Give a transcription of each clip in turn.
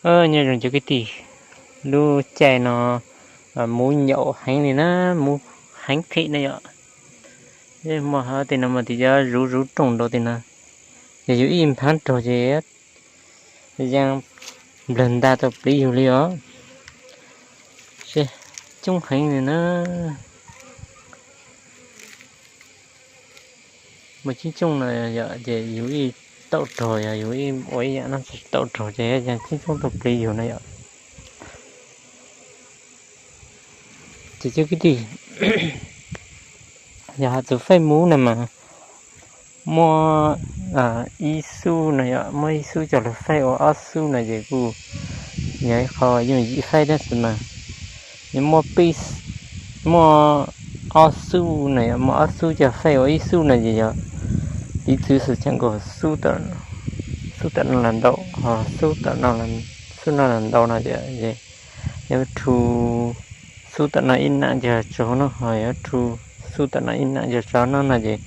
Nyob zoo cov kwv tij, lub caij no muv nyaum heev li na, muv heev qhib na yom. Muaj hov tej no mas tis cov zuv zuv rooj nraud tej no, yog yus ib nphav raug ces yaa nplawg nta tau pliv yus li os. Coob heev li na. Muaj cib cooj no yom, ces yus ib taum raug, yog yus ib ua ib yam no tsis taum raug ces yaa cib cooj tau pliv yus na yom. Ces cov kwv tij, yog hais txog faij muv na mas muaj ib xub no yom, muaj ib xub coj lug faij ua ob xub no ces kuj yog ib qho yooj yim faib tab sis mas muaj peb, muaj ob xub no yom, muaj ob xub coj faij ua ib xub no ces yog piv txwv xwm txheej nkaus xub tawm no los ntau, ho xub tawm no, xub no los ntau no ces yuav rhu xub tawm no ib nam coj tso no, ho yuav rhu xub tawm no ib nam coj tso no no ces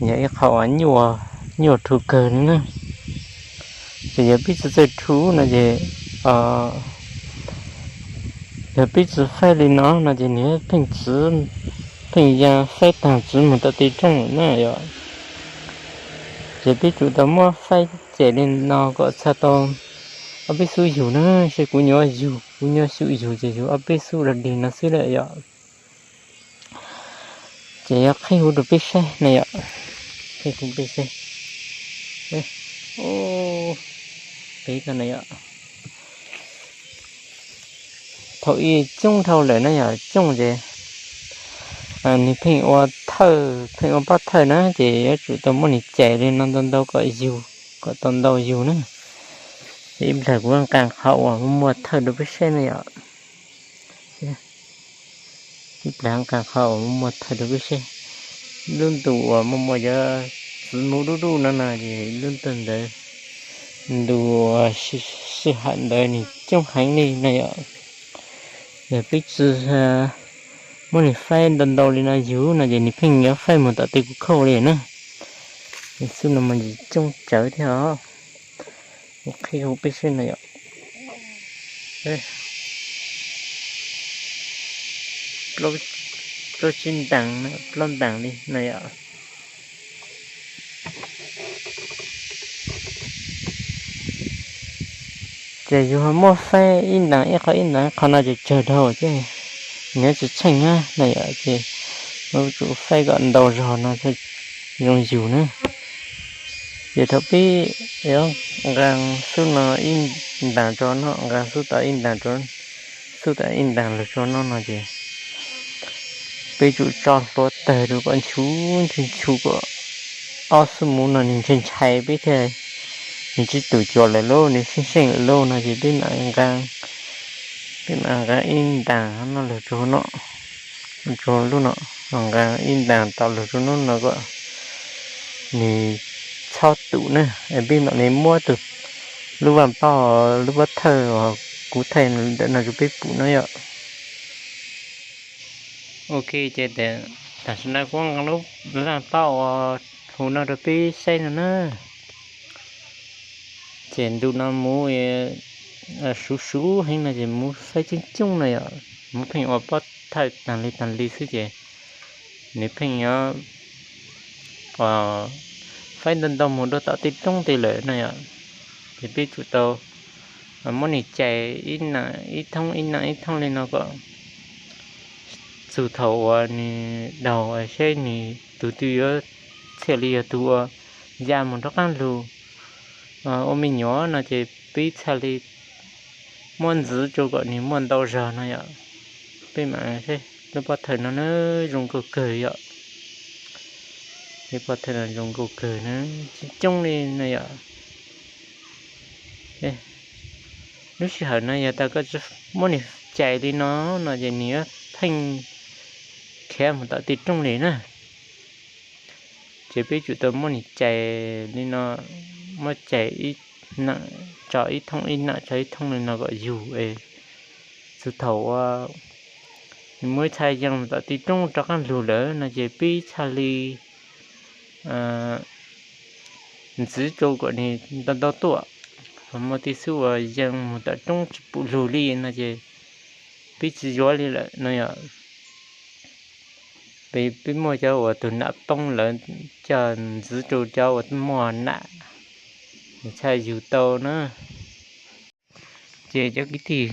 yog ib qho uas nyuaj rhu kawg li na. Ces yog peb tsi txawj rhu no ces, yog peb tsi faij li no no ces nws pheej txwv, pheej ya faib taag txwv moog tom tej rooj na yom. Ces peb tsum tau muab faib cem li no kom txhaj tau ob peb xub yug na, seb kuv nyuam yug, kuv nyuam xyum yug ces yug ob peb xub dog dig no xwb lawm yom. Ces yuav qhib huv rau peb saib na yom, qhib huv peb saib. Peb ko na yom, thaum ub coob dhau lawm na yom, coob ces nws pheej ua thawj, pheej ua pob thawj na, ces yuav tsum tau muab nws cais li no ntau ntau kom yug, kom tau ntau yug na. Ces ib plag kuv nqa qhov uas muaj muaj thawj rau peb saib na yom. Ib plag nqa qhov uas muaj muaj thawj rau peb saib. Lub ntu uas muaj muaj cov txwv muv dub dub no no ces lub ntu ntawd, ntu uas sij hawm ntawd nws coob heev li na yom. Yog peb tsi muab nws faib ntau ntau li no yug no ces nws pheej yuav faib mus tom tej kuv khauj li na. Nws xub no mas ntsis coob tsawv thiab os. Qhib huv peb saib na yom. Plaub tsib ntaag, plaub ntaag li na yom. Ces yug muab faib ib ntaag ib qho ib ntaag ib qho no ces tsawg dhau ces nws yuav tsi tsheej na na yom, ces yuav tsum faib kom ntau zog no zoo yug na. Ces thaum peb yuav nqaa xub no ib ntaag rua no, nqaa xub tom ib ntaag rua, xub tom ib ntaag lug rua no no ces peb tsum tso hluav tawg rua kom nchu nchu nchu kom ob xub muv no nws ntshai ntshai peb thiaj, nws tsi tum cuam lawm lauj, nws seej seej lawm lauj no ces peb mam nqaa, peb mam nqaa ib ntaag no lug rua no, rua lub no, nqaa ib ntaag tom lug rua nub no kom nws txhob tum na. Peb mam li muab tug lub vaaj paub, lub pob thawj uas kuv thaij ntawm no rua peb pum no yom. Ok, ces tam sim no kuv nqaa lub vaaj paub uas huv no rua peb saib no na. Ces ntu no muv suv suv heev no ces muv faib coob coob no yom, muv pheej ua pob thawj taag li taag li xwb ces nws pheej yuav faib ntau ntau mus rua tom tej roob tej lawm no yom. Ces peb tsum tau muab nws cais ib thoob ib thoob ib thoob li no kom txug thaum uas nws daug saib nws tug twg yuav txhiaj li yog tug uas ya mus rov qaab lug ua me nyuam no ces peb txhaj li muab ntxiv rua kom nws muaj ntau zog no yom. Peb mam saib lub pob thawj no na, zoo nkauj kawg yom. Lub pob thawj no zoo nkauj kawg na, coob coob li no yom. Lub sij hawm no yog tas koj tsi muab nws cais li no no ces nws yuav pheej khiav mus tom tej roob li na. Ces peb tsum tau muab nws cais li no, muab cais ib nam tso ib thoob, ib nam tso ib thoob li no kom yug es txug thaum uas nws muaj ib txha yees mus tom tej roob rov qaab lug lawm no ces peb txhaj li ntxiv rua kom nws ntau ntau tuaj. muaj tej xub uas yees mus tom roob tsis pum lug li no ces peb tsis yuav li lawm no yom. Peb, peb muaj cov uas tus nam poob lawv coj ntxiv rau cov uas muaj nam, txhaj yug tau na. Ces cov kwv tij,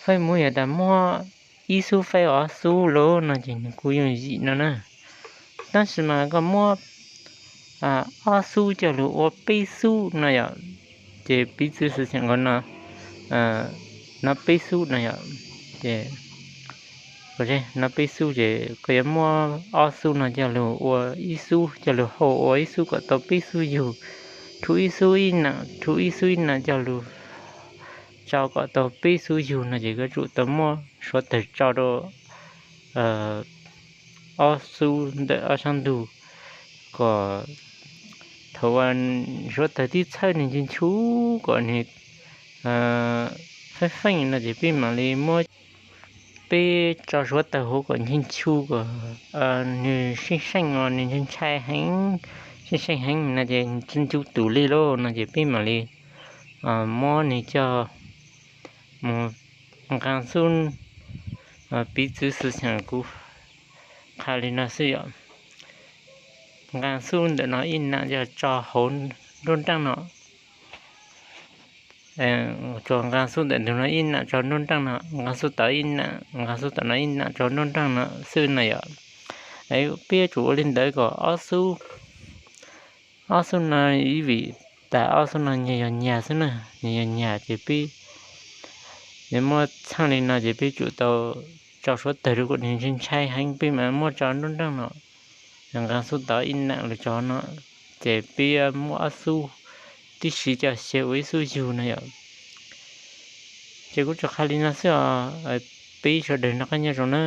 fej mus yog tas muab ib xub fej ob xub lawm no ces nws kuj yooj yim no na. Tab sis mas koj muab ob xub coj lug ua peb xub no yom, ces piv txwv xwm txheem nkaus no, no peb xub no yom, ces no peb xub ces koj yuav muab ob xub no coj lug ua ib xub, coj lug hau ua ib xub kom tau peb xub yug, rhu ib xub ib nam, rhu ib xub ib nam coj lug tso kom tau peb xub yug no ces koj tsum tau muab suav tawg tso rau ob xub ntawm ob sab ntug, kom thaum uas suav tawg tib txhawb nws nchu nchu kom nws feeb feeb no ces peb mam li muab, peb tso suav tawg huv kom nchu nchu kom nws seej seej os, nws ntshai ntshai heev, seej seej heev no ces ncu ncu tus li lauj no ces peb mam li muab nws coj mus nqaa xub. Piv txwv xwm txheem kuv qha li no xwb yom. Nqaa xub ntawm no ib nam coj tso hauv nruab nraab no, tso nqaa xub ntawm ntug no ib nam tso nruab nraab no, nqaa xub tod ib nam, nqaa xub tom no ib nam tso nruab nraab no xwb na yom. Peb yuav tsum ua li ntawd kom ob xub, ob xub no ib vim tas ob xub no nyias yog nyag xwb na, nyias yog nyag ces peb, nws muab txheej li no ces peb tsum tau tso suav tawg rau kom nws ntshai ntshai heev peb mam muab tso nruab nraab no. Nqaa xub tod ib nam los tso no, ces peb muab ob xub tib si coj xyaw ua ib xub yug no yom. Ces kuv tsuas qha li no xwb os, peb sawv daws noj qab nyob zoo na.